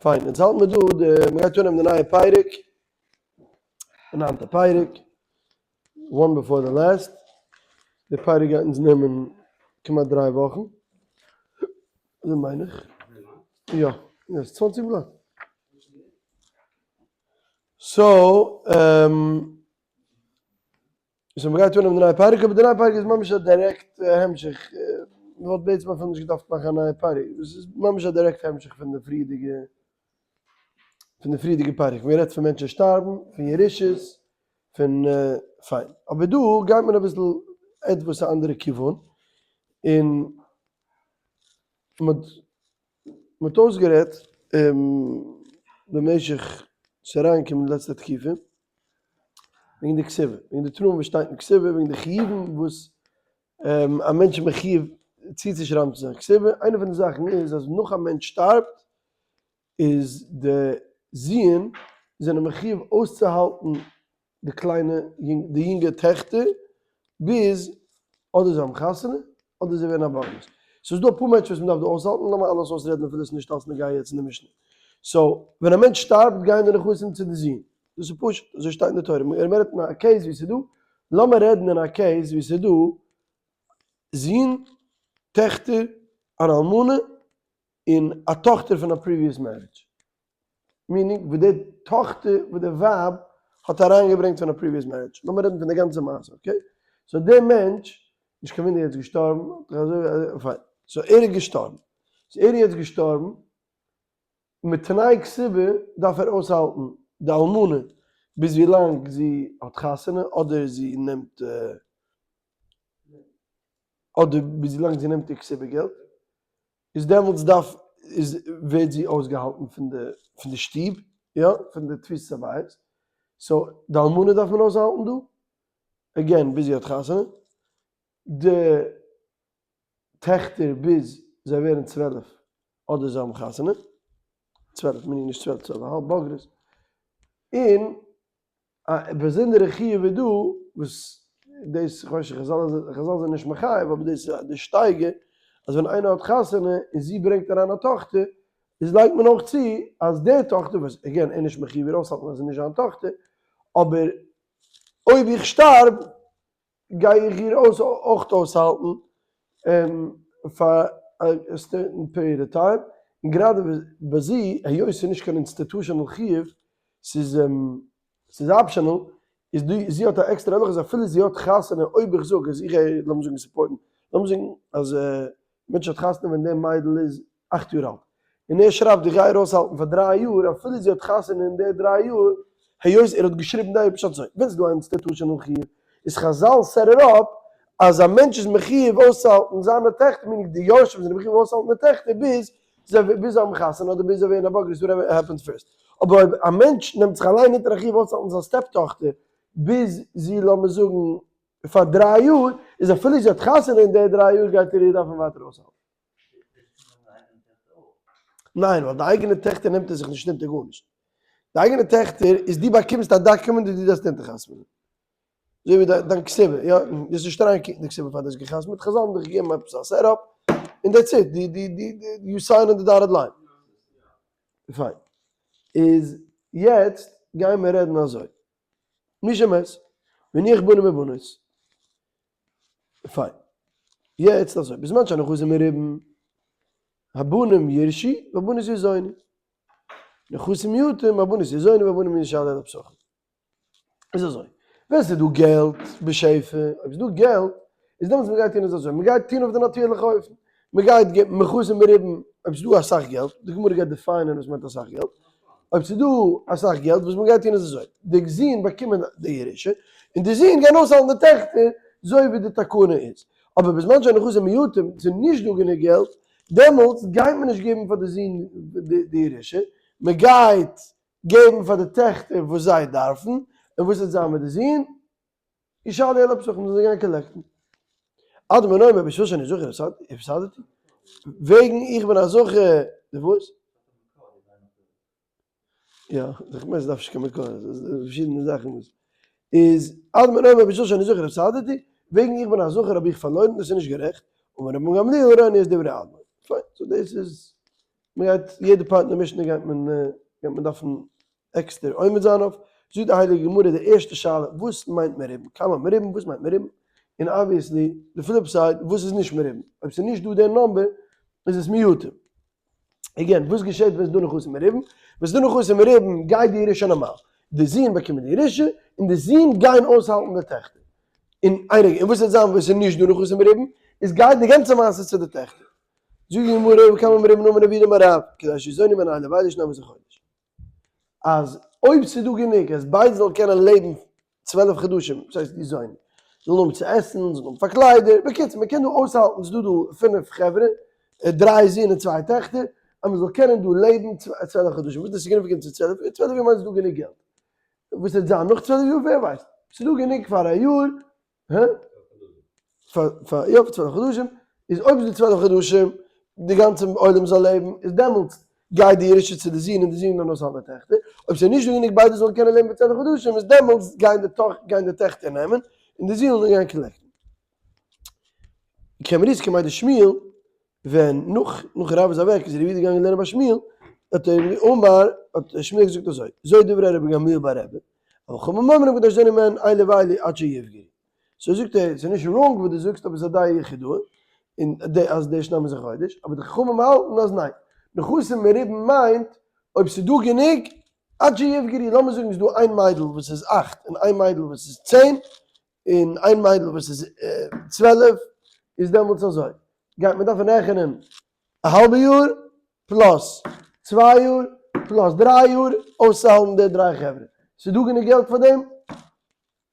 פיין, יעצט האלט מיר דא די, מ'גייט אנהייבן די נייע פרק, די ניינטע פרק, one before the last, די פרק גייט אונז נעמען כמעט דריי וואכן, אזוי מיין איך, יא, יא, ס'איז צוואנציג בלאט. so, so מ'גייט אנהייבן די נייע פרק, אבער די נייע פרק איז ממש א direct המשך, מ'וואלט בעצם אפילו נישט געדארפט מאכן א נייע פרק, דאס איז ממש א direct המשך פון די פריערדיגע, פון די פריערדיגע פרק, ווי מ'רעדט פון מענטשן שטארבן, פון ירושות, פון פיין. אבער דא גייט מען אביסל עטוואס א אנדערע כיוון, און מ'האט מ'האט אויסגערעדט במשך ס'איז אריינגעקומען די לעצטע תקופה, וועגן די כתובה, וועגן די תנאים וואס שטייט אין כתובה, וועגן די חיובים וואס א מענטש איז מחיוב צוצושרייבן צו זיין כתובה, איינע פון די זאכן איז אז נאך א מענטש שטארבט איז די זוהן זענען מחיוב אויסצוהאלטן די קליינע די יונגע טעכטער ביז אדער זיי האבן חתונה אדער זיי ווערן א בוגרת. סאיז דא אפאר מענטשן וואס מדארף דא אויסהאלטן, לאמיר אלעס אויסרעדן אפילו ס'איז נישט אלס נוגע יעצט אין די משנה. so ווען א מענטש שטארבט גייען די נכסים צו די זון, דאס איז פשוט, אזוי שטייט אין די תורה, מ'רעדט אין א case ווי ס'איז דא, לאמיר רעדן אין א case ווי ס'איז דא זון, טעכטער, אן אלמנה, און א טאכטער פון א previous marriage. meaning וואס די טאכטער וואס די ווייב האט אריינגעברענגט פון א previous marriage, לאמיר רעדן פון די גאנצע מעשה okay, so דער מענטש, נישט קיין וואונדער ער איז געשטארבן, פיין, so ער איז געשטארבן, so ער איז יעצט געשטארבן, מיט תנאי כתובה דארף ער אויסהאלטן די אלמנה ביז ווי לאנג זי האט חתונה אדער זי נעמט אדער ביז ווי לאנג זי נעמט איר כתובה געלט, איז דעמאלטס דארף איז ווערט זי אויסגעהאלטן פון די פון די שטוב, יא, פון די תפיסת הבית, so די אלמנה דארף מען אויסהאלטן דא, again ביז זי האט חתונה, די טעכטער ביז זיי ווערן 12 אדער זיי האבן חתונה, 12 מיינט נישט 12, 12 א האלב בוגרות, און א באזונדערע חיוב איז דא, וואס דאס כ'ווייס נישט, חזל חזל זענען נישט מחייב, אבער דאס איז די שטייגער, אז ווען איינער האט חתונה און זי ברענגט אריין א טאכטער, איז לייגט מען אויך צו אז די טאכטער, וואס again ער איז נישט מחיוב איר אויסהאלטן ווייל זי איז נישט זיין טאכטער, אבער אויב איך שטארב גיי איך איר אויס אויך אויסהאלטן פאר א certain period of time, און גראדע ביי זי, היות ס'איז נישט קיין institutional חיוב, ס'איז ס'איז optional, איז די זי האט א עקסטערע הלכה אז אפילו זי האט חתונה אויב איך זאג אז איך גיי לאמיר זאגן support ן, לאמיר זאגן אז מענטש האט חתונה ווען די מיידל איז אכט יאר אלט, און ער שרייבט איך גיי איר אויסהאלטן פאר דריי יאר, אפילו זי האט חתונה אין די דריי יאר, היות ער האט געשריבן די פשט אזוי, ווען ס'איז דא א institutional חיוב, איז חזל set it up אז א מענטש איז מחיוב אויסצוהאלטן זיינע טעכטער, meaning די יורשים זענען מחיוב אויסצוהאלטן די טעכטער ביז זיי ביז זיי האבן חתונה אדער ביז זיי ווערן א בוגרת, whatever happens first. אבער אויב א מענטש נעמט זיך אליין אונטער א חיוב אויסצוהאלטן זיין step טאכטער ביז זי לאמיר זאגן פאר דריי יאר, איז אפילו זי האט חתונה אין די דריי יאר גייט ער איר דארפן ווייטער אויסהאלטן. ניין, ווייל די אייגענע טעכטער נעמט ער זיך נישט אונטער גארנישט. די אייגענע טעכטער איז דו באקומסט א document וואס דו דארפסט אונטערחתמ'נען. אזוי ווי דיין כתובה, יא, דו האסט נישט אריינגעקוקט אין די כתובה פאר דו האסט געחתמ'ט, חזל האבן דיך געגעבן עפעס א setup, און that's it, די די די you sign on the dotted line. פיין. איז יעצט גייען מיר רעדן אזוי. מי שמת, מניח בנים ובנות. פיין. יעצט אזוי, בזמן שהנכסים מרובים, הבנים יירשו והבנות יזונו. נכסים מועטים, הבנות יזונו והבנים ישאלו על הפתחים. איז אזוי, ווען ס'איז דא געלט בשפע, אויב ס'איז דא געלט, איז דעמאלטס מ'גייט טון איז אזוי, מ'גייט טון אויף די נאטירליכע אופן, מ'גייט געבן נכסים מרובים, אויב ס'איז דא אסאך געלט, די גמרא גייט define ען וואס מיינט אסאך געלט, אויב ס'איז דא אסאך געלט, וואס מ'גייט טון איז אזוי, די זין באקומען די ירושה, און די זין גייען אויסהאלטן די טעכטער, אזוי ווי די תקנה איז. אבער בזמן שהנכסים מועטים, ס'איז נישט דא גענוג געלט, דעמאלטס גייט מען נישט געבן פאר די זין די ירושה, מ'גייט געבן פאר די טעכטער וואס זיי דארפן, און וואס וועט זיין מיט די זין? ישאלו על הפתחים, זאלן זיי גיין collect ן. אדמור אומר בשביל שאני זכר הפסדתי, וועגן איך בין א זכר, די וואס? יא, איך מיין ס'דארף נישט קיין מקור, פארשידענע זאכן וואס איז אדמור אומר בשביל שאני זכר הפסדתי, וועגן איך בין א זכר האב איך פארלוירן, דאס איז נישט גערעכט, אמר רבן גמליאל הראני את דברי אדמור. פיין, so דאס איז. מ'גייט יעדע part אין די משנה גייט מען גייט מען דארפן עקסטער עומד זיין אויף, זאגט די הייליגע גמרא די ערשטע שאלה וואס מיינט מרובים, כמה מרובים וואס מיינט מרובים, און obviously די flip side וואס איז נישט מרובים, אויב ס'איז נישט דא די number איז עס מועטים. again וואס געשעט ווען ס'איז דא נכסים מרובים? ווען ס'איז דא נכסים מרובים גייט די ירושה נארמאל, די זין באקומען די ירושה און די זין גייען אויסהאלטן די טעכטער. און איין רגע, און וואס וועט זיין ווען ס'איז נישט דא נכסים מרובים? איז גייט די גאנצע מעשה צו די טעכטער. זאגט די גמרא וכמה מרובים אמר רב יהודה אמר רב, כדי שיזונו מן אלו ואלו שנים עשר חודש. אז אויב ס'איז דא גענוג אז ביידע זאלן קענען לעבן 12 חדשים, דאס הייסט די זוהן, זאלן האבן צו עסן, זאלן האבן פאר קליידער, בקיצור מען קען דא אויסהאלטן, ס'איז דא דא פינף חברה, דריי זין און צוויי טעכטער, אז מען זאל קענען דא לעבן 12 חדשים, וואס איז די significance פון 12 יאר? 12 יאר מיינט ס'איז דא גענוג געלט, וואס וועט זיין נאך 12 יאר ווער ווייסט, ס'איז דא גענוג פאר א יאר, הא? פאר פאר יא פאר 12 חדשים, איז אויב איז דא 12 חדשים די גאנצע עולם זאל לעבן, איז דעמאלטס גייט די ירושה צו די זין און די זין גייען אויסהאלטן די טעכטער, אויב ס'איז נישט דא גענוג ביידע זאלן קענען לעבן פאר 12 חדשים איז דעמאלטס גייען די טאכ גייען די טעכטער נעמען און די זין זאלן גיין collect ן. קעמריס כמאי דשמואל, ווען נאך נאך רב איז אוועק איז רבי יהודה געגאנגען לערנען ביי שמואל, האט ער אמר, האט שמואל געזאגט אזוי, זוי דברי רבי גמליאל בר רבי, אבל חכמים אומרים כדי שיזונו מהן אלו ואלו עד שיבגרו. so זאגט ער, ס'איז נישט wrong וואס דו זאגסט אבער ס'איז א דעה יחידאה, און די אז די שנים עשר חודש, אבער די חכמים האלטן אז ניין, נכסים מרובים מיינט אויב ס'איז דא גענוג עד שיבגרו, לאמיר זאגן ס'איז דא איין מיידל וואס איז אכט און איין מיידל וואס איז צען, און איין מיידל וואס איז 12, איז דעמאלטס אזוי, גייט מען דארפן רעכענען א האלבע יאר plus צוויי יאר plus דריי יאר אויסצוהאלטן די דריי חברה. ס'איז דא גענוג געלט פאר דעם?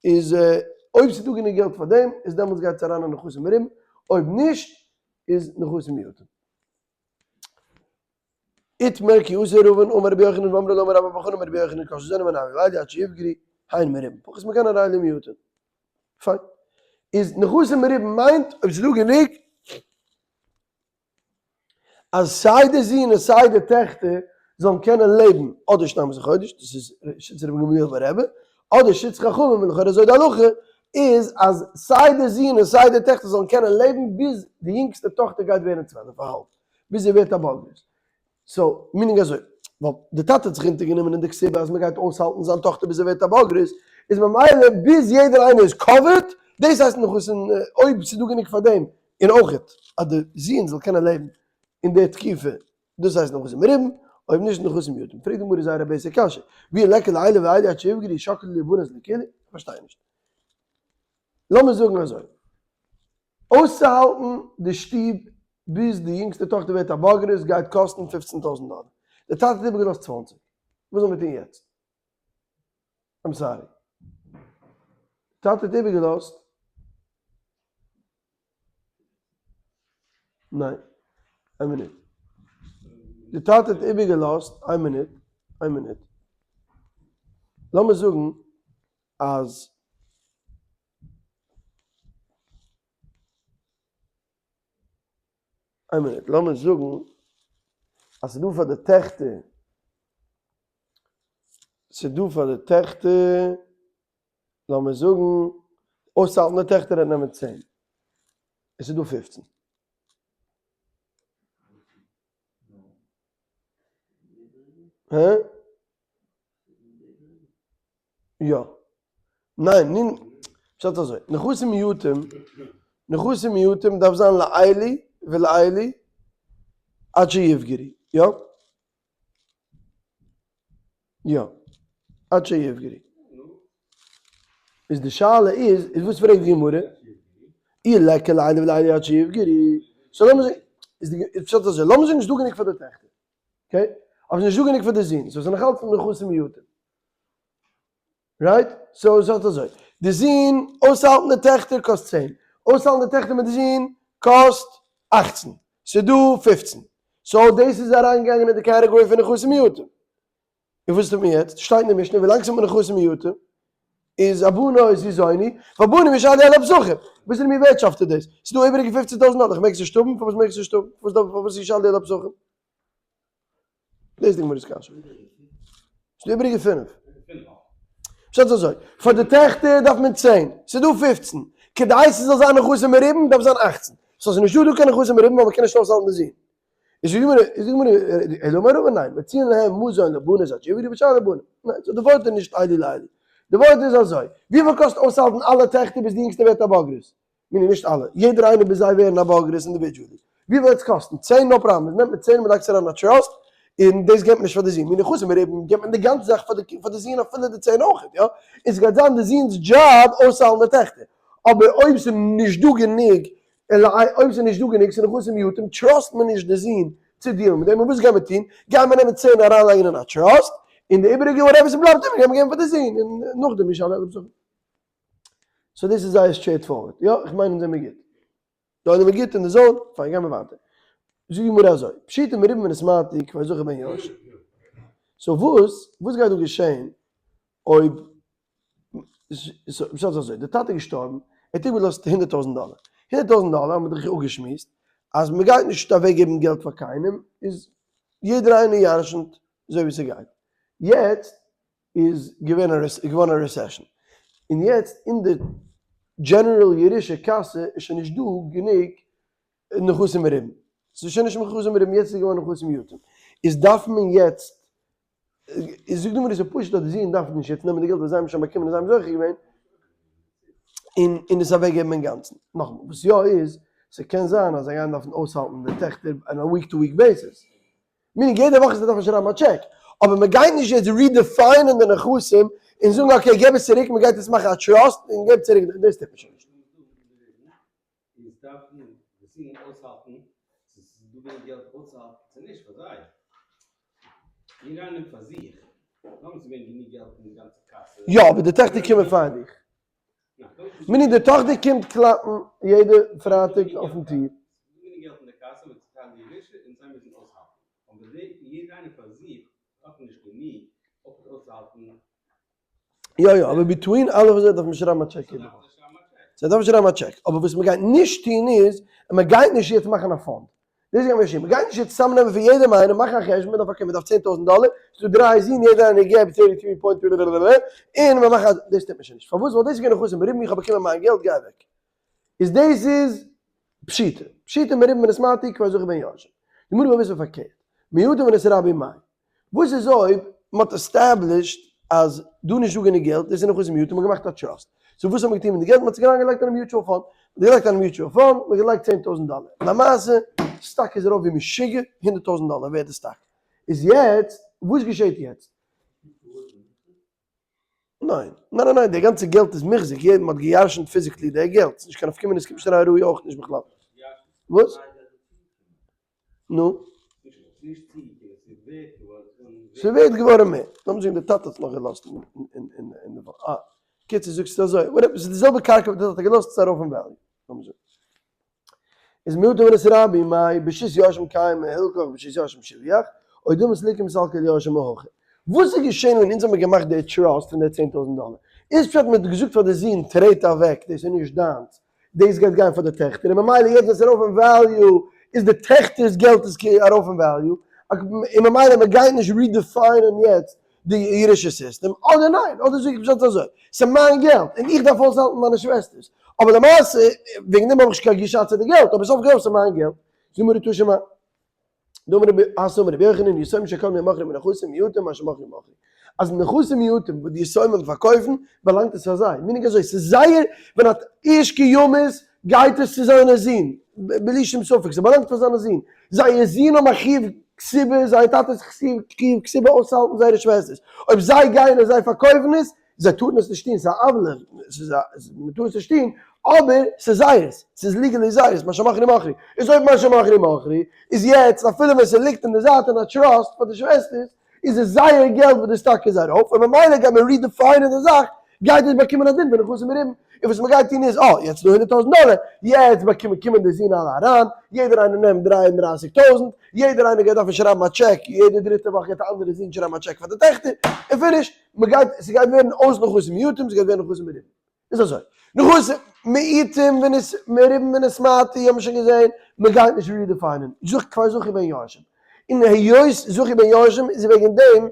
איז אויב ס'איז דא גענוג געלט פאר דעם איז דעמאלטס גייט עס אריין אין נכסים מרובים, אויב נישט איז נכסים מועטים. איתמר כי אתא רבין אמר רבי יוחנן ואמרי לה אמר רבה בר בר חנה אמר רבי יוחנן כל שזונו מהן אלו ואלו עד שיבגרו הן מרובים פחות מכאן הרי אלו מועטים. פיין. איז נכסים מרובים מיינט אויב ס'איז דא גענוג אז סיי די זין און סיי די טעכטער זאלן קענען לעבן אדער שנים עשר חודש, דאס איז שיטת רבי גמליאל ברבי, אדער שיטת חכמים און לכאורה אזוי די הלכה איז אז סיי די זין און סיי די טעכטער זאלן קענען לעבן ביז די יונגסטע טאכטער גייט ווערן 12 א האלב, ביז זי ווערט א בוגרת. so, meaning אזוי, ווייל די טאטע האט זיך אונטערגענומען אין די כתובה אז מען גייט אויסהאלטן זיין טאכטער ביז זי ווערט א בוגרת, איז ממילא ביז יעדער איינער איז covered, דאס הייסט נכסים, אויב ס'איז דא גענוג פאר דעם, און אויכעט אז די זוהן זאל קענען לעבן אין די תקופה, דאס הייסט נכסים מרובים, אויב נישט נכסים מועטים. פרעגט די גמרא זייער א basic קשיא, ואי ליכא לאלו ואלו עד שיבגרו שקלי להו בנות לכולהו? כ'פארשטיי נישט. לאמיר זאגן אזוי, אויסצוהאלטן די שטוב ביז די יונגסטע טאכטער ווערט א בוגרת גייט קאסטן 15 טויזנט דאלער. די טאטע האט איבערגעלאזט 20. וואס זאל מען טון יעצט? I'm sorry. די טאטע האט איבערגעלאזט. ניין. איין מינוט. די טאטע האט איבערגעלאזט, איין מינוט, איין מינוט. לאמיר זאגן אז איין מינוט, לאמיר זאגן אז ס'איז דא פאר די טעכטער, ס'איז דא פאר די טעכטער, לאמיר זאגן, אויסצוהאלטן די טעכטער וועט נעמען צען, עס איז דא 15. הא? יא. ניין, ניין, פשט אזוי, נכסים מועטים, נכסים מועטים דארף זיין לאלו ולאלו עד שיבגרו, יא? יא, עד שיבגרו. איז די שאלה איז, איז וואס פרעגט די גמרא? אי ליכא לאלו ולאלו עד שיבגרו. so לאמיר זען, איז די פשט אזוי, לאמיר זאגן נישטא גענוג פאר די טעכטער, okay? אבער ס'איז נישטא גענוג פאר די זין, so ס'איז נאכאלץ נכסים מועטים. right? so זאגט אזוי, די זין אויסהאלטן די טעכטער קאסט צען, אויסהאלטן די טעכטער מיט די זין קאסט 18, ס'איז דא 15. so דאס איז אריינגעגאנגען אין די category פון נכסים מועטים. און וואס טוט מען יעצט? שטייט אין די משנה ווילאנג ס'איז נכסים מועטים איז הבנות יזונו, והבנים ישאלו על הפסחים. וואס איז מיר ווערטשאפט איז דאס? ס'איז דא איבעריגע 15 טויזנט דאלער, איך מעג עס נישט האבן? פארוואס מעג איך עס נישט האבן? פארוואס דארף פארוואס ישאלו על הפסחים? דאס איז די גמרא'ס קשיא. ס'איז דא איבעריגע פינף. פשט איז אזוי, פאר די טעכטער דארף מען צען, ס'איז דא 15. כדי ס'זאל זיין נכסים מרובים דארף זיין 18. so ס'איז נישטא דא קיין נכסים מרובים ווייל מ'קען נישט אויסהאלטן די זין. איז די גמרא, איז די גמרא, אלא אמר רבא ניין, מוציאין להם מזון לבנות עד שיעברו ושאר לבנים. ניין, so די ווארט איז נישט אלו לאלו. די ווארט איז אזוי, וויפיל קאסט אויסהאלטן אלע טעכטער ביז די יונגסטע ווערט א בוגרת? מיני נישט אלע, יעדער איינער ביז זיי ווערן א בוגרת individually. וויפיל וועט עס קאסטן? 10 no problem, נעמט מען 10 מען לייגט עס אריין אין א trust, און דאס געבט מען נישט פאר די זון. מיני חסר מרובים געבט מען די גאנצע זאך פאר די זון אפילו די 10 אויכעט, יא? און ס'גייט זיין די זון'ס דזשאב אויסצוהאלטן די טעכטער. אבער אויב ס'איז נישט דא גענוג, אויב ס'איז נישט דא גענוג, ס'איז נכסים מועטים, trust מען נישט די זון צו deal ן מיט דעם, און וואס גייט מען טון? גייט מען נעמען 10 אריינלייגן אין א trust, און די איבעריגע whatever ס'בלייבט איבער גייט מען געבן פאר די זון, און נאכדעם איז שוין אלעס. so דאס איז זייער straightforward. יא, איך מיין אונז זעמיר גוט. דא זעמיר גוט אין די zone, פיין גיימיר ווייטער. זאגט די גמרא אזוי, פשיטא מרובים ונתמעטו כבר זכה בהן יורשין. so וואס, וואס גייט דא געשען אויב, פשט איז אזוי, די טאטע איז געשטארבן, ער האט איבערגעלאזט 100,000 דאלער. 100,000 דאלער האט מען דאך אפגעשמועסט אז מען גייט נישט אוועקגעבן געלט פאר קיינעם, איז יעדער איינער ירשנ'ט אזוי ווי ס'גייט. יעצט איז געווען א געווארן א recession, און יעצט אין די general ירושה קאסע איז שוין נישט דא גענוג נכסים מרובים, ס'איז שוין נישט נכסים מרובים, יעצט איז געווארן נכסים מועטים, איז דארף מען יעצט, איז זאגט די גמרא ס'איז פשוט אז די זון דארף נישט יעצט נעמען די געלט וואס זיי האבן שוין באקומען און זיי האבן זוכה געווען, און עס אוועקגעבן אינגאנצן. נאכאמאל, וואס יא איז, ס'קען זיין אז זיי גייען דארפן אויסהאלטן די טעכטער on a week to week basis, meaning יעדע וואך איז דארף מען שרייבן א טשעק, אבער מען גייט נישט יעצט redefine ען די נכסים און זאגן okay געב עס צוריק מען גייט יעצט מאכן א trust און געב צוריק, דאס טוט מען שוין נישט. איז דארפן די זין אויסהאלטן צו ס'איז דא גענוג געלט אויסצוהאלטן צו נישט פאר זיי, יעדער איינער פאר זיך, לאמיר ס'איז געווען גענוג געלט אין די גאנצע קאסע. יא אבער די טעכטער קומען פאר דיך. meaning די טאכטער קומט קלאפן יעדע פרייטאג אויפן טיר. יא יא, אבער between אלע וואס זיי דארפן שרייבן א טשעק יעדע וואך. זיי דארפן שרייבן א טשעק, אבער וואס מ'גייט נישט טון איז, אז מ'גייט נישט יעצט מאכן א fund. דאס גייט מען נישט טון, מ'גייט נישט יעצט צוזאמנעמען פון יעדעם איינעם, מאכן א חשבון, מ'דארף okay, מ'דארף 10,000 דאלער, ס'איז דא דריי זין, יעדער איינער געבט thirty three point און מ'מאכט א, דאס טוט מען שוין נישט. פארוואס? ווייל דאס איז געווען נכסים מרובים, איך האב באקומען מיין געלט, גיי אוועק. איז דאס איז פשיטא, פשיטא מרובים ונתמעטו כבר זכו בהן יורשין. די גמרא וויל וויסן פארקערט, מועטין ונתרבו מאי. וואס איז אויב מען האט established אז דא נישט דא גענוג געלט, דאס איז נכסים מועטים, מען האט געמאכט א trust. so וואס האט מען געטון מיט די געלט? מען האט עס אריינגעלייגט אין א mutual fund. מען האט געלייגט אין א mutual fund, מען האט געלייגט 10,000 דאלער. למעשה, סטאק איז ארויף ווי משוגע, 100,000 דאלער ווערט די סטאק. איז יעצט, וואס געשעט יעצט? ניין, ניין ניין ניין, די גאנצע געלט איז מוחזק, יעדער, מען האט געירשנט physically די געלט, ס'איז נישט קיין נפקא מינה, ס'קומט נישט אריין ראוי אויך נישט בכלל. וואס? נו? ס'ווערט געווארן מער. לאמיר זאגן די טאטע האט נאך געלאזט אין די וואך. אה, קיצור זאגסטו אזוי, whatever, ס'איז די זעלבע קרקע וואס די טאטע האט געלאזט, ס'איז ארויף אין value. לאמיר זאגן. איז מועטין ונתרבו מאי בשית יורשים קיימא הלכך בשית יורשים שביח, או דלמא סליקא מסלקא ליורשים מהכא. וואס איז געשען ווען אונז האבן געמאכט די trust פון די 10,000 דאלער? איז פשט מ'האט געזאגט פאר די זון טרעט אוועק, דאס איז נישט דיינס, דאס גייט גיין פאר די טעכטער, און ממילא יעצט ווען ס'איז ארויף אין value איז די טעכטער'ס געלט איז ארויף אין value, און ממילא מ'גייט נישט redefine ען יעצט די ירושה סיסטעם, אדער ניין, אדער זאג איך פשט אזוי, ס'איז מיין געלט און איך דארף אויסהאלטן מיינע שוועסטערס, אבער למעשה וועגן דעם האב איך נישט קיין גישה צו די געלט, אבער סוף כל סוף ס'איז מיין געלט. זאג מיר תא שמע. דאמר רבי אסי אמר רבי יוחנן יתומים שקדמו מוכרים נכסים מועטים מה שמכרו מכרו. אז נכסים מועטים וואס די יתומים פארקויפן באלאנגט עס פאר זיי, meaning אזוי, ס'איז זייער, ווען א איש כי ימות גייט עס צו זיינע זין, בלי שום ספק, ס'באלאנגט פאר זיינע זין, זייער זין האבן א חיוב כתובה, זייער טאטע איז חיוב כתובה אויסצוהאלטן זייערע שוועסטערס, אויב זיי גייען און זיי פארקויפן עס, זיי טארן עס נישט טון, ס'איז א עוולה, ס'איז א, מ'טאר עס נישט טון, אבער ס'איז זייערס, ס'איז legally זייערס, מה שמכרו מכרו, איז אויב מה שמכרו מכרו, איז יעצט אפילו ווען ס'ליגט אין די זייט אין א trust פאר די שוועסטערס, איז עס זייער געלט וואס די סטאק איז ארויף, און ממילא גייט מען redefine ען די זאך, גייט עס באקומען א דין פון נכסים מרובים, און וואס מען גייט טון איז, אה, יעצט איז דא 100,000 דאלער, יעצט באקומען קומען די זין אלע אריין, יעדער איינער נעמט 33,000, יעדער איינער גייט דארפן שרייבן א טשעק, יעדע דריטע וואך גייט א אנדערע זון שרייבן א טשעק פאר די טעכטער, און finish, מען גייט, ס'גייט ווערן אויס נכסים מועטים, ס'גייט ווערן נכסים מרובים. איז אזוי, נכסים מועטים מרובים ונתמעטו האבן מיר שוין געזען, מען גייט נישט redefine ען, זוך כבר זכו בהן יורשים, און היות זכו בהן יורשים איז וועגן דעם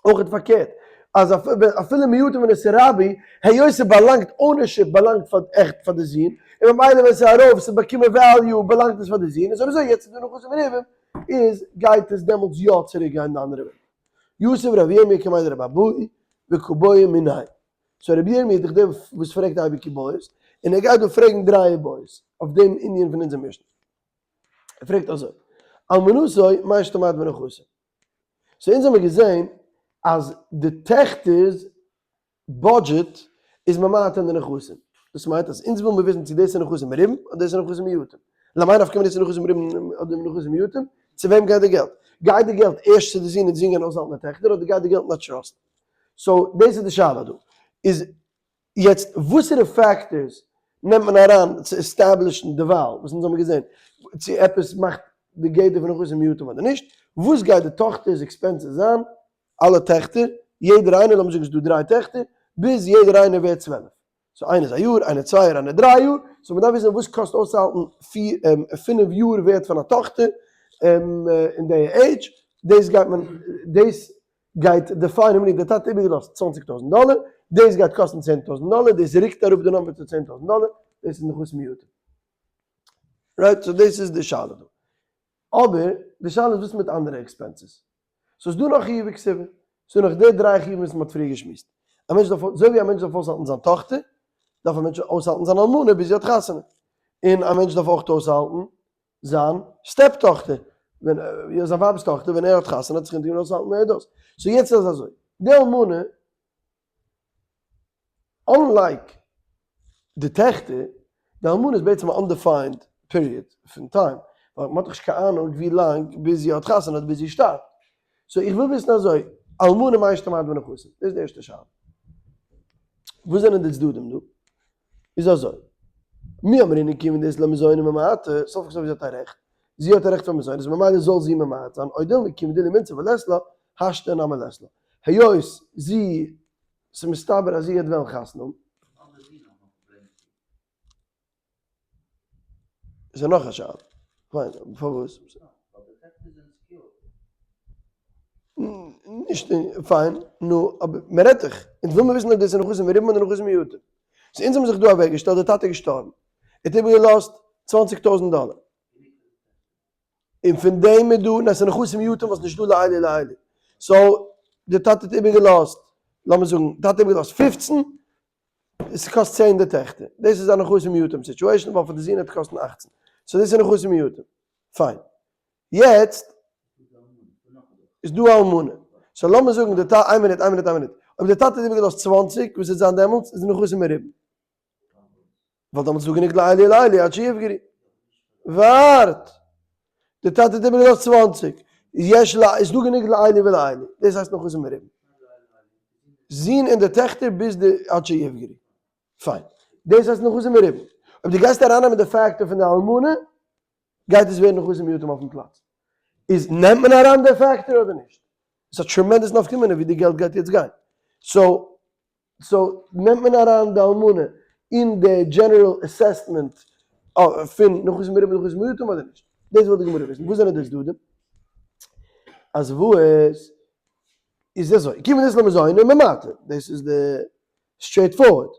אויך פארקערט, אז אפילו מועטים ונתרבו, היות ס'באלאנגט ownership באלאנגט פאר עכט פאר די זון, און ממילא ווען ס'איז ארויף ס'באקומען value באלאנגט עס פאר די זון, איז אויב אזוי יעצט איז דא נכסים מרובים. איז גייט עס דעמאלטס יא צוריק גיין די אנדערע וועג. יתיב רבי ירמי' קמיה דרבי אבהו וקא בעי מיניה. so רבי ירמי' איז דאך דער וואס פרעגט אייביג איבעיות, און ער גייט דא פרעגן דריי איבעיות אויף דעם ענין פון אונזער משנה. ער פרעגט אזוי, אלמנתו מאי שתמעט בנכסים. so אונז האמיר געזען אז די טעכטער'ס budget איז ממעט אין די נכסים. דאס מיינט אז אונז וויל מיר וויסן צו דאס איז נכסים מרובים אדער דאס איז נכסים מועטים. למאי נפקא מינה צו נכסים מרובים אדער נכסים מועטים? צו וועם גייט די געלט? גייט די געלט ערשט צו די זון און די זון גייען אויסהאלטן די טעכטער אדער גייט די געלט אין א trust? so דאס איז די שאלה דא. איז יעצט וואסערע factors נעמט מען אריין צו establish ן דערווייל וואס אונז האבן געזען צו עפעס מאכט די גדר פון נכסים מועטים אדער נישט? וואס גייט די טאכטער'ס expenses זיין? אלע טעכטער, יעדער איינער, לאמיר זאגן ס'איז דא דריי טעכטער, ביז יעדער איינער ווערט 12. so איינער איז א יאר, איינער צוויי יאר, איינער דריי יאר, so מ'דארף וויסן וואס קאסט אויסצוהאלטן פיר, פינף יאר ווערט פון א טאכטער אין די עידזש, דאס גייט מען, דאס גייט define ען ווי דער טאטע איבערגעלאזט 20,000 דאלער, דאס גייט קאסטן 10,000 דאלער, דאס רוקט אראפ די number צו 10,000 דאלער, דאס איז נכסים מועטים. right? so דאס איז די שאלה דא. אבער די שאלה איז וואס מיט אנדערע expenses? סאיז דא נאך חיובי כתובה, ס'איז דא נאך די דריי חיובים וואס מ'האט פריער געשמועסט. א מענטש דארף, אזוי ווי א מענטש דארף אויסהאלטן זיין טאכטער, דארף א מענטש אויסהאלטן זיין אלמנה ביז זי האט חתונה. און א מענטש דארף אויך אויסהאלטן זיין step טאכטער, ווען, יא זיין ווייב'ס טאכטער, ווען ער האט חתונה האט זיך אונטערגענומען אויסהאלטן ער דאס. so יעצט איז אזוי, די אלמנה, unlike די טעכטער, די אלמנה איז בעצם א undefined period פון time, ווייל מ'האט דאך נישט קיין אהנונג ווי לאנג ביז זי האט חתונה אדער ביז זי שטארבט. so איך וויל וויסן אזוי, אלמנה מאי שתמעט בנכסים? דאס איז די ערשטע שאלה. וואס זענען די צדדים דא? איז אזוי, מי אמרינן כיון דאית לה מזוני ממעטה, סוף כל סוף זי האט א רעכט, זי האט א רעכט פאר מזונות ממילא זאל זי ממעט זיין, או דילמא כיון דאילו מינסבא לית לה, השתא נמי לית לה. היות זי, ס'איז מסתבר אז זי גייט וועלן חתונה האבן. איז ער נאך א שאלה. פיין, פארוואס? נישט, פיין, נו, אבער מען רעדט דאך, אונז וויל מיר וויסן אויב דאס איז נכסים מרובים אדער נכסים מועטים. so אונז האבן זיך דא אוועקגעשטעלט, דער טאטע איז געשטארבן, ער האט איבערגעלאזט 20,000 דאלער. און פון דעם איז דא, און עס איז נכסים מועטים וואס נישט דא לאלו ולאלו. so דער טאטע האט איבערגעלאזט, לאמיר זאגן, דער טאטע האט איבערגעלאזט 15, עס קאסט 10 די טעכטער. דאס איז א נכסים מועטים situation, ווייל פאר די זון וועט קאסטן 18. so דאס איז נכסים מועטים. פיין. יעצט איז דא אלמנה. so לאמיר זאגן די טאטע, איין מינוט, איין מינוט, איין מינוט. אויב די טאטע האט איבערגעלאזט 20, וואס וועט זיין דעמאלטס? איז נכסים מרובים. ווייל דעמאלטס איז דא גענוג לאלו ולאלו עד שיפגרו. ווארט! די טאטע האט איבערגעלאזט 20. יש לה, איז דא גענוג לאלו ולאלו. דאס הייסט נכסים מרובים. זון און די טעכטער ביז די עד שיפגרו. פיין. דאס הייסט נכסים מרובים. אויב דו גייסט ארייננעמען די factor פון די אלמנה, גייט עס ווערן נכסים מועטים אויפן פלאץ. איז נעמט מען אריין די factor אדער נישט? עס האט tremendous נפקא מינה ווי די געלט גייט יעצט גיין. so so נעמט מען אריין די אלמנה אין די general assessment פון נכסים מרובים נכסים מועטים אדער נישט? דאס וויל די גמרא וויסן. וואס זענען די צדדים? אז וואס איז אזוי, כיון דאית לה מזוני ממעטה, דאס איז די straight forward.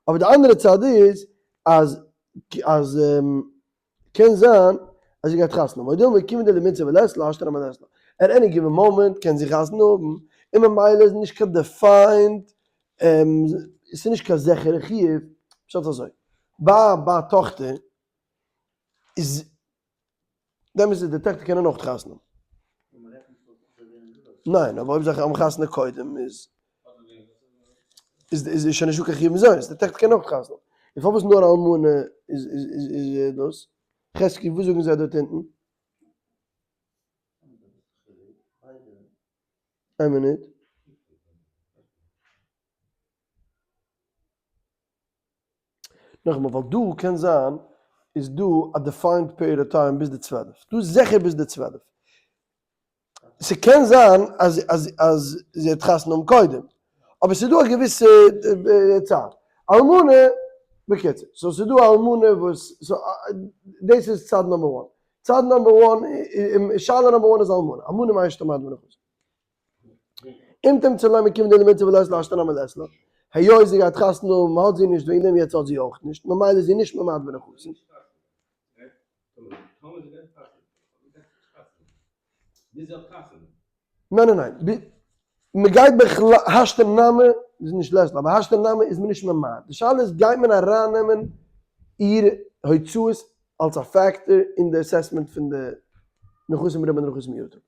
אבער די אנדערע צד איז אז אז קען זיין אז זי גייט חתונה האבן, או דילמא כיון דאילו מינסבא לית לה השתא נמי לית לה, at any given moment קען זי חתונה האבן, און ממילא איז נישט קיין defined, ס'איז נישט קיין זיכערע חיוב, פשט אזוי, ביי ביי א טאכטער איז, דעמאלטס איז די טעכטער קענען אויך חתונה האבן. ניין, אבער אויב זיי האבן חתונה קודם איז איז איז שוין נישטא קיין חיוב מזונות, די טעכטער קענען אויך חתונה האבן. און פארוואס נאר אלמנה איז איז איז דאס? חזקי, וואס זאגן זיי דארט אונטן? איין מינוט. נאכאמאל, ווייל דא קען זיין איז דא א defined period of time ביז די 12. דא איז זיכער ביז די 12. ס'קען זיין אז אז אז זי האט חתונה האבן קודם, אבער ס'איז דא א געוויסע צייט. אלמנה, בקיצור, so ס'איז דא א אלמנה וואס, so דאס איז צד number one. צד number one, שאלה number one איז אלמנה. אלמנה מאי שתמעט בנכסים. אם תמצא לומר כיון דאילו מינסבא לית לה השתא נמי לית לה, היות זי גייט חתונה האבן האט זי נישט, וועגן דעם יעצט האט זי אויך נישט, ממילא איז זי נישט ממעט בנכסים. ביז זי האט חתונה. ניין ניין ניין, מען גייט בכלל, השתא נמי איז נישט לית לה, אבער השתא נמי איז מען נישט ממעט, די שאלה איז גייט מען ארייננעמען איר הוצאות אלס א factor אין די assessment פון די נכסים מרובים און נכסים מועטים,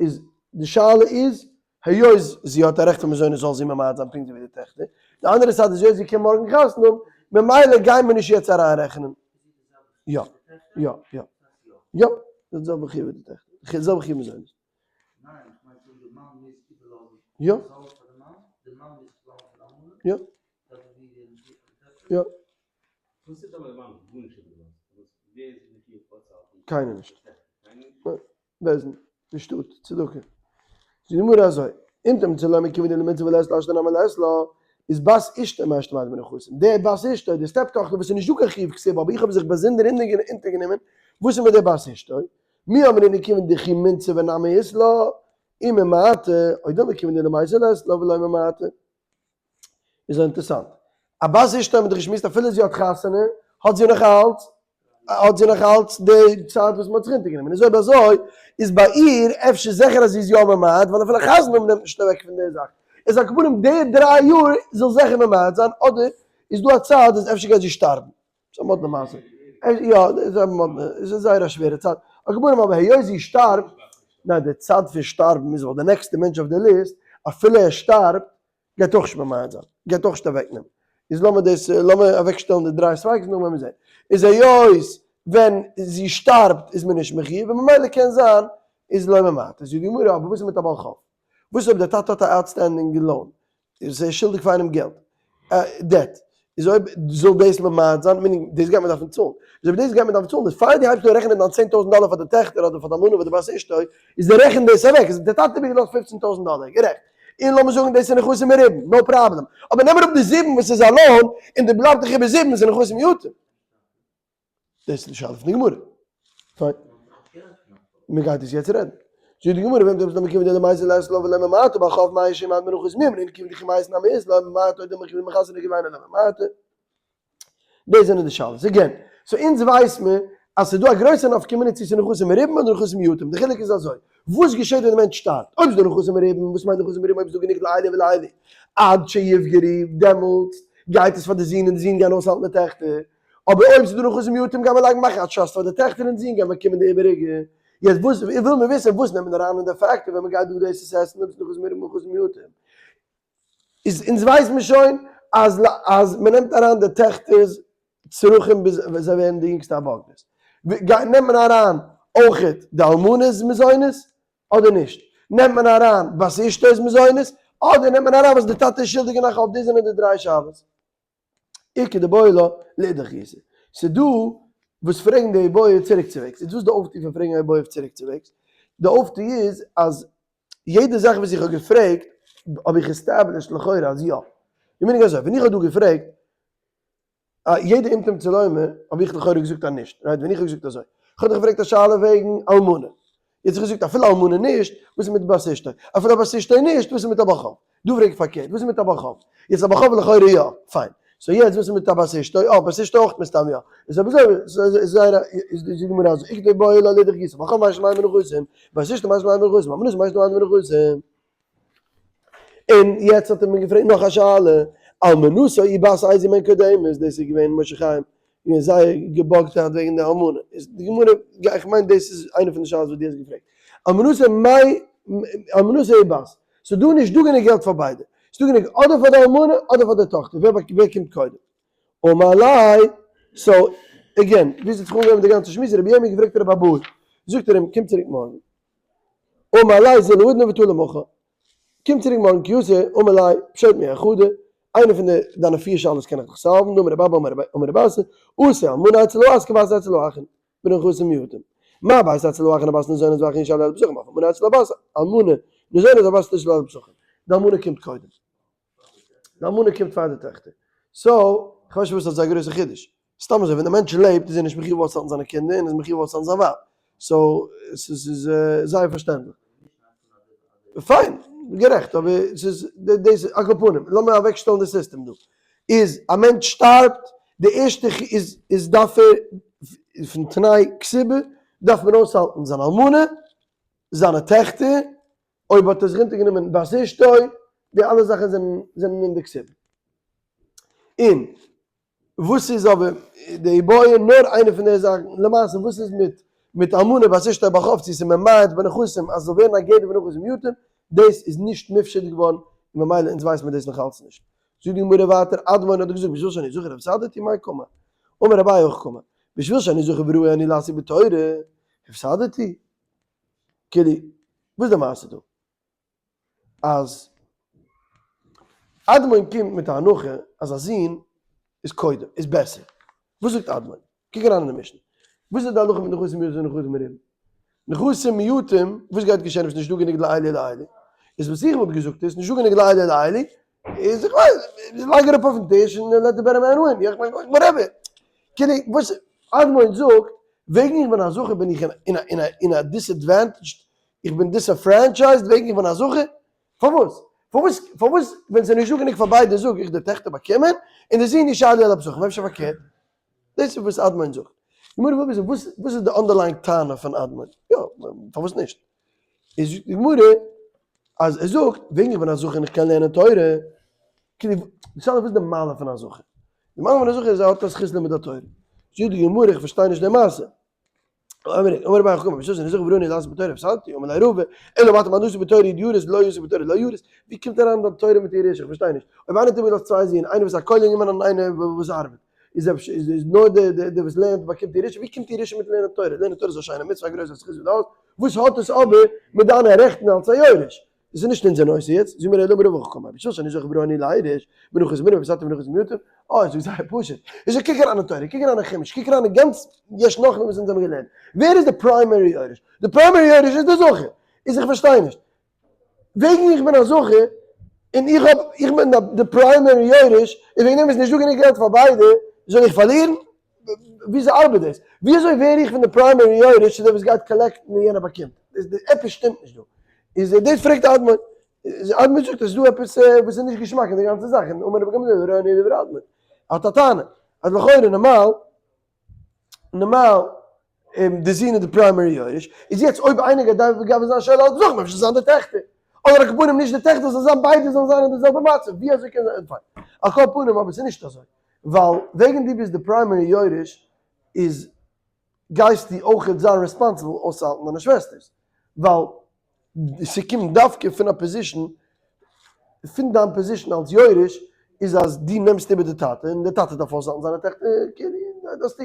איז די שאלה איז היות זי האט א רעכט פון מזונות זאל זי ממעט זיין פונקט ווי די טעכטער, די אנדערע צד איז היות זי קען מארגן חתונה האבן ממילא גייען מיר נישט יעצט אריינרעכענען. יא יא יא יא די זעלבע חיוב ווי די טעכטער, די זעלבע חיוב מזונות. יא. יא. יא. קיינער נישט. בית דין, די שטאט, צדקה. זאגט די גמרא אזוי, אם תמצא לומר כיוון דלא מצי ולית לה השתא נמי לית לה, איז בת אשתו מאי שנא מנכסים. די בת אשתו, די step טאכטער וואס איז נישט דא קיין חיוב כתובה אבער איך האב זיך באזונדער אונטערגענומען, וואס איז מיט די בת אשתו? מי אמרינן כיוון דכי מינסבא נמי אית לה, וממעטה, או דלמא כיוון דלמייתא לית לה ולא ממעטה. איז אינטערסאנט. א בת אשתו האט מען דאך געשמועסט אפילו זי האט חתונה האט זי נאך אלץ האט זי נאך אלץ די צייט וואס מען האט זיך אונטערגענומען איז אויב אזוי איז ביי איר אפשר זיכער אז זי איז יא ממעט ווייל אפילו חתונה האבן נעמט נישט אוועק פון די זאך איז על כל פנים די דריי יאר זאל זיכער ממעט זיין אדער איז דא א צד אז אפשר גייט זי שטארבן. ס'איז א מאדנע מעשה. יא, דאס איז א מאדנע, עס איז זייער א שווערע צד. על כל פנים אבער היות זי שטארבט, ניין די צד פון שטארבן איז ווייל די נעקסטע מענטש אויף די list, אפילו ער שטארבט, גייט אויך נישט ממעט זיין, גייט אויך נישט אוועקנעמען. איז לאמיר דאס, לאמיר אוועקשטעלן די דריי ספיקות נאכדעם וועלן מיר זען. איז היות ווען זי שטארבט איז מען נישט מחיוב, און ממילא קען זיין איז לא ממעט. איז זאגט די גמרא, אבער וואס איז מיט א בעל חוב? וואס אויב דער טאטע האט א outstanding loan, איז ער שולדיג פאר איינעם געלט, דעט, איז אויב זאל דאס ממעט זיין, meaning דאס גייט מען דארפן צאלן, איז אויב דאס גייט מען דארפן צאלן, איז פאר דו הייבסט אן רעכענען דיין 10,000 דאלער פאר די טעכטער אדער פאר די אלמנה אדער בת אשתו, איז די רעכן דאס אוועק, איז דער טאטע האט מיר געלאזט 15,000 דאלער, גערעכט, און לאמיר זאגן דאס איז נכסים מרובים, no problem, אבער נעם אראפ די זיבן וואס איז א loan, און די בלייבט דיך איבער זיבן, איז נכסים מועטים. דאס איז די שאלה פון די גמרא. פיין. מען גייט עס יעצט רעדן. זאגט די גמרא, ואם תמצא לומר כיון דלמייתא לית לה ולא ממעטה בעל חוב מאי שנא מנכסים מי אמרינן כיון דכי מייתא נמי אית לה ממעטה או דלמא כיון דמחתרא גביינא לא ממעטה. דאס זענען די שאלות. Again, so אונז ווייס מיר אז ס'איז דא א גרויסע נפקא מינה צו ס'איז נכסים מרובים אדער נכסים מועטים. די חילוק איז אזוי, וואס געשעט ווען די מענטש שטארבט? אויב ס'איז דא נכסים מרובים, וואס מיינט נכסים מרובים אויב איז דא גענוג לאלה ולאלה? עד שיפגרו, דעמאלטס גייט עס פאר די זין און די זין גייען אויסהאלטן די טעכטער. אבער אויב ס'איז דא נכסים מועטים גייט מען לייגן מאכן א trust פאר די טעכטער און זין גייען באקומען די איבעריגע. יעצט וואס וויל מען וויסן וואס נעמט מען אריין אין די factor ווען מען גייט דא דאס assess ן אויב ס'איז נכסים מרובים נכסים מועטים. איז אונז ווייסט מען שוין אז אז מען נעמט אריין די טעכטער'ס צרכים ביז זיי ווערן די יונגסטע א בוגרת. נעמט מען אריין אויכעט די אלמנה'ס מזונות אדער נישט? נעמט מען אריין בת אשתו'ס מזונות אדער נעמט מען אריין וואס די טאטע איז שולדיג אין א חוב? דאס זענען די דריי שאלות. איכא דבעי לה לאידך גיסא. ס'דא וואס פרעגן די איבעיא צוריקצווועגס. איז וואס די אויפטו פון פרעגן א איבעיא אויף צוריקצווועגס? די אויפטו איז אז יעדע זאך וואס איך האב געפרעגט האב איך established לכאורה אז יא. די meaning אזוי, ווען איך האב דא געפרעגט יעדע אם תמצא לומר האב איך לכאורה געזאגט אז נישט, right? ווען איך האב געזאגט אזוי. איך האב דיך געפרעגט א שאלה וועגן אלמנה. יעצט האב איך געזאגט אפילו אלמנה נישט, וואס איז מיט בת אשתו? אפילו בת אשתו נישט, וואס איז מיט א בעל חוב? דא פרעג איך פארקערט, וואס איז מיט א בעל חוב? יעצט א בעל חוב לכאורה יא, פיין. So יעצט וואס איז מיט א בת אשתו? אה, בת אשתו אויך מסתם יא. איז אויב אזוי, איז זייער א, איז די גמרא אזוי, איכא דבעי לאידך גיסא, בעל חוב מאי שנא מנכסים, בת אשתו מאי שנא מנכסים, אלמנה מאי שנא מנכסים. און יעצט האט ער מיר געפרעגט נאך א שאלה, אלמנתו אי בת איזו מהן קודמת, דאס איז געווען משה חיים, געווען זייער געבאגט היינט וועגן די אלמנה, איז די גמרא, איך מיין דאס איז איינע פון די שאלות וואס דו האסט געפרעגט, אלמנתו מאי, אלמנתו אי בת, ס'איז דא נישט דא גענוג געלט פאר ביידע, ס'איז דא גענוג אדער פאר די אלמנה אדער פאר די טאכטער, ווער ווער קומט קודם? אמר ליה, so, again, ווי ס'האט זיך אנגעהויבן די גאנצע שמועס, רבי ירמי' געפרעגט רבי אבהו, זאגט ער אים, קום צוריק מארגן. אמר ליה זיל האידנא ותא למחר, קום צוריק מארגן כי אתא, אמר ליה, פשוט מאחדא, איינע פון די דיינע פיר שאלות קען איך דיך solve ן, דאמר רבי אבא אמר רבי אסי, אתו אלמנה אצל הבת כבת אצל האחין, בנכסים מועטים. מה בת אצל האחין הבת ניזונת והאחין ישאלו על פסחים, אף אלמנה אצל הבת, אלמנה ניזונת והבת תשאל על פסחים. די אלמנה קומט קודם. די אלמנה קומט פאר די טעכטער. So, כ'ווייס נישט וואס איז אזא גרויסע חידוש. סתם אזוי, ווען די מענטש לעבט איז ער נישט מחיוב אויסצוהאלטן זיינע קינדער און איז מחיוב אויסצוהאלטן זיין ווייב. So, ס'איז זייער פארשטענדליך. פיין, גערעכט, אבער ס'איז, דאס, על כל פנים, לאמיר אוועקשטעלן די סיסטעם דא. איז, א מענטש שטארבט, די ערשטע איז, איז דארף ער, פון תנאי כתובה, דארף מען אויסהאלטן זיין אלמנה. זיינע טעכטער, אויב האט ער זיך אונטערגענומען בת אשתו, די אלע זאכן זענען זענען אין די כתובה. און וואס איז אבער די איבעיא נאר איינע פון די זאכן, למעשה וואס איז מיט מיט אלמנה בת אשתו בעל חוב צו ס'איז ממעט בנכסים אז ס'זאל ווערן א גדר בנכסים מועטים, דאס איז נישט מופשט געווארן און ממילא אונז ווייסן מיר דאס נאך אלץ נישט. זאגט די גמרא ווייטער, אדמון האט געזאגט בשביל שאני זכר הפסדתי מאי קאמר, אמר אביי הכי קאמר, בשביל שאני זכר וראוי אני לעסוק בתורה הפסדתי, כאילו וואס איז די מעשה דא? אז אדמון קומט מיט א הנחה אז א זון איז קודם, איז בעסער. וואס זאגט אדמון? קוק אריין אין די משנה. וואס איז די הלכה מיט נכסים מועטים און נכסים מרובים? נכסים מועטים, וואס גייט געשען אויב ס'איז נישטא גענוג לאלו ולאלו? איז וואס איך וואלט געזאגט איז, נישטא גענוג לאלו ולאלו, איז איך ווייס, לייג אראפ אויפן טיש און let the better man win, איך מיין whatever. כאילו וואס אדמון זאגט, וועגן איך בין א זכר בין איך אין א disadvantaged איך בין disenfranchised וועגן איך בין א זכר? פארוואס? פארוואס פארוואס ווען ס'איז נישטא גענוג פאר ביידע זאג איך די טעכטער באקומען און די זון ישאלו על הפתחים אפשר פארקערט? דאס איז וואס אדמון זאגט. די גמרא וויל וויסן וואס וואס איז די underlying טענה פון אדמון? יא, פארוואס נישט? איז זאגט די גמרא אז ער זאגט וועגן איך בין א זכר און איך קען לערנען תורה, כאילו וואס איז די מעלה פון א זכר? די מעלה פון א זכר איז ער האט א זכות לימוד התורה. זאגט די גמרא איך פארשטיי נישט די מעשה. אמר רבי חכם בשביל שאני זכר וראוי אני לעסוק בתורה הפסדתי, אמר ליה רבא, אלא מעתה מה דעסק בתורה יורש דלא עסק בתורה לא יורש, ווי קומט אריין דיין תורה מיט ירושה, איך פארשטיי נישט, אויב איינער האט איבערגעלאזט צוויי זין, איינער וואס איז א כולל אינגערמאן און איינער וואס ארבעט, איז אפשר איז נאר דער דער וואס לערנט באקומט ירושה, ווי קומט ירושה מיט לערנען תורה, לערנען תורה איז א שיינע מצוה א גרויסע זכות וואס דו האסט, וואס האט עס אבער מיט דיינע רעכטן אלס א יורש? דאס איז נישט אונזער נושא יעצט, זאג מיר אלא אמר רבא הכי קאמר, בשביל שאני זכר וראוי אני לירש, בנכסים מרובים הפסדתי בנכסים מועטים, אה עס איז זייער פשוט, איך זאג קוק אריין אין תורה, קוק אריין אין חומש, קוק אריין אין גאנץ יש נאך וואס אונז האבן געלערנט, ווער איז די primary יורש? די primary יורש איז די זכר, איז איך פארשטיי נישט, וועגן איך בין א זכר, און איך האב, איך בין די primary יורש, און וועגן דעם איז נישטא גענוג געלט פאר ביידע, זאל איך פארלירן? וויאזוי ארבעט דאס? וויאזוי ווער איך פון די primary יורש צו דער וואס גייט collect ן און יענער באקומט? עפעס שטימט נישט דא. איז דאס פרעגט אדמון. אדמון זאגט עס איז דא עפעס וואס איז נישט געשמאק אין די גאנצע זאך, און אמר רבי גמליאל הראוי אני לדברי אדמון. האט א טענה אז לכאורה נארמאל, נארמאל די זון איז די primary יורש, איז יעצט אויב איינער גייט דארפן גאווע זיין שולל אלס זכר, אפשר זיין די טעכטער, אדער על כל פנים נישט די טעכטער זאל זיין ביידע זאלן זיין אין די זעלבע מצב, ווי אזוי קען זיין? פיין. על כל פנים אבער ס'איז נישט אזוי. ווייל וועגן דו ביסט די primary יורש איז גייסטו אויכעט זיין responsible אויסצוהאלטן דיינע שוועסטערס, ווייל ס'קומט דווקא פון א position, פון דיין position אלס יורש איז אז דו נעמסט איבער די טאטע און די טאטע דארף אויסהאלטן זיינע טעכטער, כאילו דאס טו.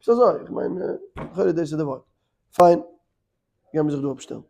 ס'איז אזוי, איך מיין לכאורה דאס איז די ווארט. פיין, גיימיר זיך דא אפשטעלן.